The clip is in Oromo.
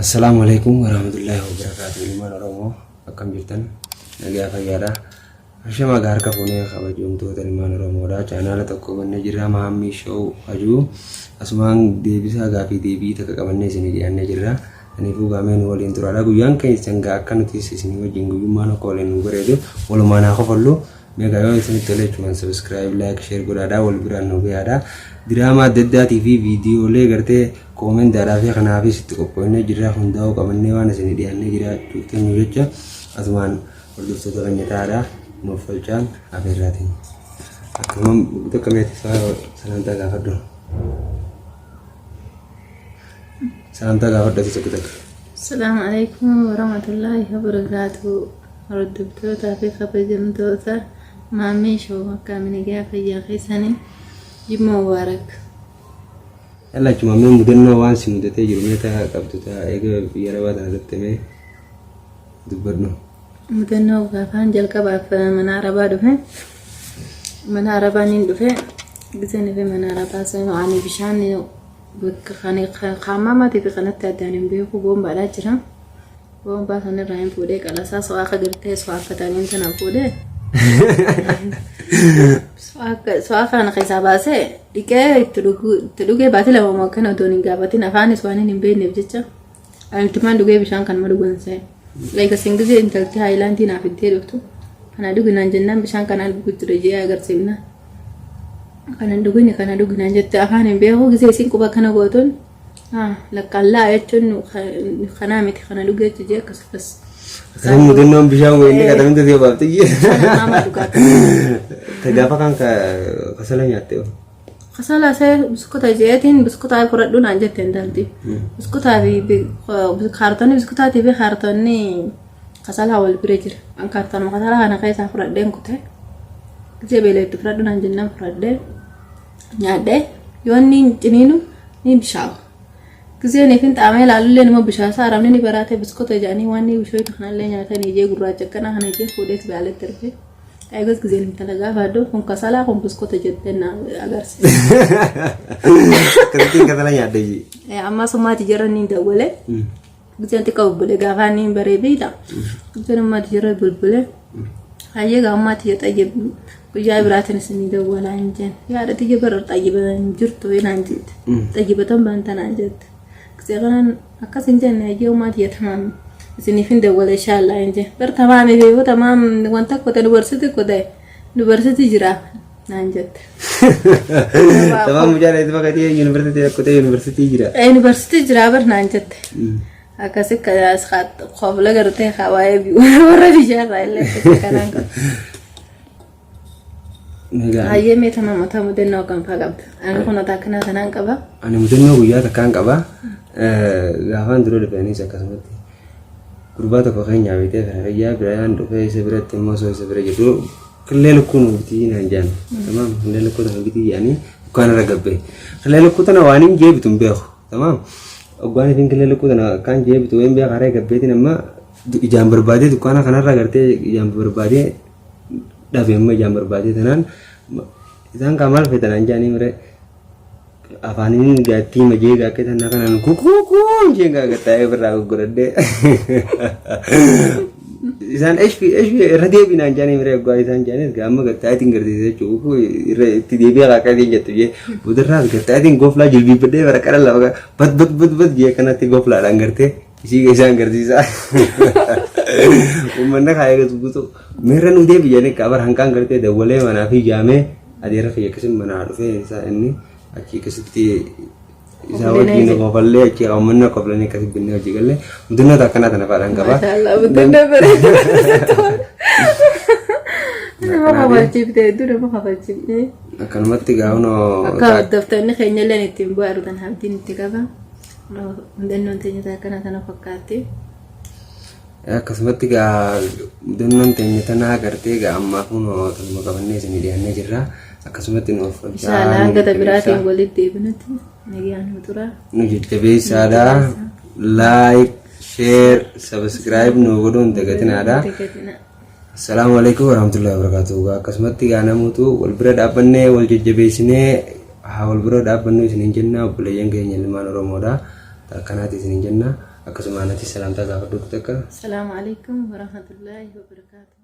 Assalaamu alaikum warahmatullaahi wabarakaatu. Ilmaan Oromoo akkam jirtan? Nagaa fayyaadha. Ashama egaa harka fuunee kabajamtoota ilmaan Oromoodha. Chaanaala tokko bannee jirra Maammii Show hajuu. Asumaan deebisaa gaafii deebii takka qabannee isinii dhiyaannee jirra. Kanaafuu gaamee nu waliin turaadha. Guyyaan keessan gaa akka nutis isinii wajjin guyyummaan akka waliin nu bareedu walumaan haa kofallu. Meeqa yoo isinitti tole jechuun subscribe, like, share godhaadha. Wal biraan nu gahaadha. Diraamaa adda addaatii fi viidiyoolee gartee koomentaadhaa fi kanaafis itti qophoofnee jirra. Hundaa'uu qabannee waan isinii dhiyaannee jiraachuuf teenyu jecha asumaan hordoftoota keenya ta'aadha. Nuuf falchaan afeerraatiin. Akkuma takka meetii salaamtaa gaafadhu. Salaamtaa gaafadhu ati tokko takka. Asalaamu alaikum warahmatullaahi wabarakaatu. Hordoftootaa fi kabajamtoota Maammee Show akkami nagaa fayyaa keessanii Jimma Mubaarak. Yalla achuma mee mudannoo waan si mudatee jiru mee taa qabdu taa eega biyya arabaa tana dhufte mee dubbadhu. Mudannoo gaafaan jalqabaaf mana arabaa dhufe. Mana arabaa niin dhufe. Giseen dhufe mana arabaa seenu ani bishaan bakka kan kaamamaatii fi kanatti addaan hin beeku boombaadhaa jira. Boombaa sanirraa hin fuudhee qalasaa so'aa akka gartee so'aa akka ta'aniin tana fuudhee. So'aa kana keessaa baasee dhiqee itti dhugee baatii 2 moo akkana otoon hin gaafatin afaanis waan hin beekneef jecha ani ittumaan dhugee bishaan kanuma dhugan se'e. Eega sin gisee intalti haayilaandii naaf iddee dhuftu kana dhuginaan jennaan bishaan kanaan dhugu ture jee agarsiifna. Kana dhugini kana dhuginaan jette afaan hin beeku gisee isin quba kana gootuun Lakkaallaa jechuun kanaa miti kana dhugee jee akkas akkas. Akkasuma mudannoon bishaan wayii qadaminta si obaafte jee. Nama dhugaa. Ta gaafa kan kasala nyaatte hoo. Kasala see buskuta jeetiin buskutaa fudhadhu naan jette intalti. Buskutaa fi kaartonni buskutaatii fi kaartonni kasalaa wal bira jira. An kaartonuma kasalaa kana keessaa fudhadheen kute. Gisee beela itti fudhadhu naan jennaan fudhadhee. Nyaadhee yoo inni hin ciniinu ni bishaawa. Gizeen ifin xaamee ilaalullee numa bishaasaa arabni ni baraatee biskota jedhanii waan ni bishooytu kanallee nyaatanii ijee gurraacha akkanaa kana ijee fuudhees baaletti ergee. Eegas gizeen intala gaafa kun kasalaa kun biskota jettee na agarsiisa. Akkasittiin kasala nyaadde jee. Amma summaati jara ni dawwale. Gizeen xiqqaa bubbule gaafa inni hin baree beekta. Gizeen ammaa jara bulbule. Hayyee gaa ammaa tiyya xayyib guyyaa biraatiin isinii dawwalaa hin jeen. Yaada tiyya bara xayyiba hin jirtu naan jette. Xayyibatan baanta naan jette. Gizee kanaan akkas hin jenne hayyee ammaa tiyya tamaam isiniif hin dawwala inshaallah hin jeen. Bar tamaami beeku tamaam wanta kote dubarsitti kote dubarsitti jira naan jette. Tamaam mucaan itti fakkaatee yuunivarsiitii rakkotee yuunivarsiitii jira. Yuunivarsiitii jira bar naan jette. Akkasi kofla gartee waa'ee warra biyyaarraa illee akkasii kanaan qabu. Hayyee mee tama mataa mudannoo akkam fa'aa qabda? Ani kun mataa akkanaa tanaan qaba. Ani mudannoo guyyaa takkaan qaba. Gaafaan dura dhufeenis akkasumatti gurbaa tokko keenyaa bitee fira kiyyaa biraan dhufee isa biratti immoo osoo isa bira jiru Killee lukkuu nu bitii naan jedhan. Tamaam killee lukkuu tana bitii jedhanii dukkaana irra gabbee. Killee lukkuu tana waan hin jeebitu hin beeku. Tamaam oggaan isin killee lukkuu tana akkaan jeebitu hin beeku haree gabbeetiin amma ijaan barbaadee dukkaana kanarra gartee ijaan barbaadee dhabe amma ijaan barbaadee tanaan isaan kaa maal feetan an jedhanii miree. Afaaniin gaattii majee akka isaan kanaan kukuukuu isheen gaa gattaa'ee ofirraa goggodhadhee. Isaan eshfi eshfi irra deebiinaan jedhanii miree oggaa isaan jedhanis gaa amma gattaa'eetiin garsiise jechuudha. Irra itti deebi'ee akka isiin jettu jee boodarraas gattaa'eetiin goflaa jilbiibbadhee bara qara lafa bat bat bat bat jee kanatti goflaadhaan gartee isii isaan garsiisa. Uummanni kaayee gatu guutuu miirra nu deebi jedhanii qabar hanqaan gartee dawwalee manaa fi jaamee Adeera kiyya akkasin manaa dhufee isaa inni achii akkasitti isaa wajjin kofallee achii uummanni koflanii akkasi binnee hojii galle mudannoo akkanaa tana faadhaan qaba. Maashaallah mudannoo bareeda. Nama kofalchiifte hedduu nama kofalchiifte. Akkanumatti gaa'unoo Akka hordoftoonni keenya illee ittiin bu'aaru tan abdiin itti qaba. Mudannoon teenya akkanaa tana fakkaatti. Akkasumatti gaa mudannoon teenya tanaa gartee gaa ammaa kunoo tanuma qabannee isinii dhiyaannee jirra. Akkasumatti nu uffachaa Inshallah nu hanga jajjabeessaa. biraatiin walitti deebinutti nagaan nu tura. Nu jajjabeessaadha. Like, share, subscribe nu godhuun dagatinaadha. Dagatina. Assalaamu alaikum warahmatullahi wabarakatuh. Gaa akkasumatti gaa namoota wal bira dhaabbannee wal jajjabeessinee haa wal bira dhaabbannu isiniin jenna obboleeyyan keenya ilmaan Oromoodha. Akkanaati isiniin jenna. Akkasuma anatis salaamtaa gaafadhuutu takka. Asalaamu alaikum warahmatullaahi wabarakaatuh.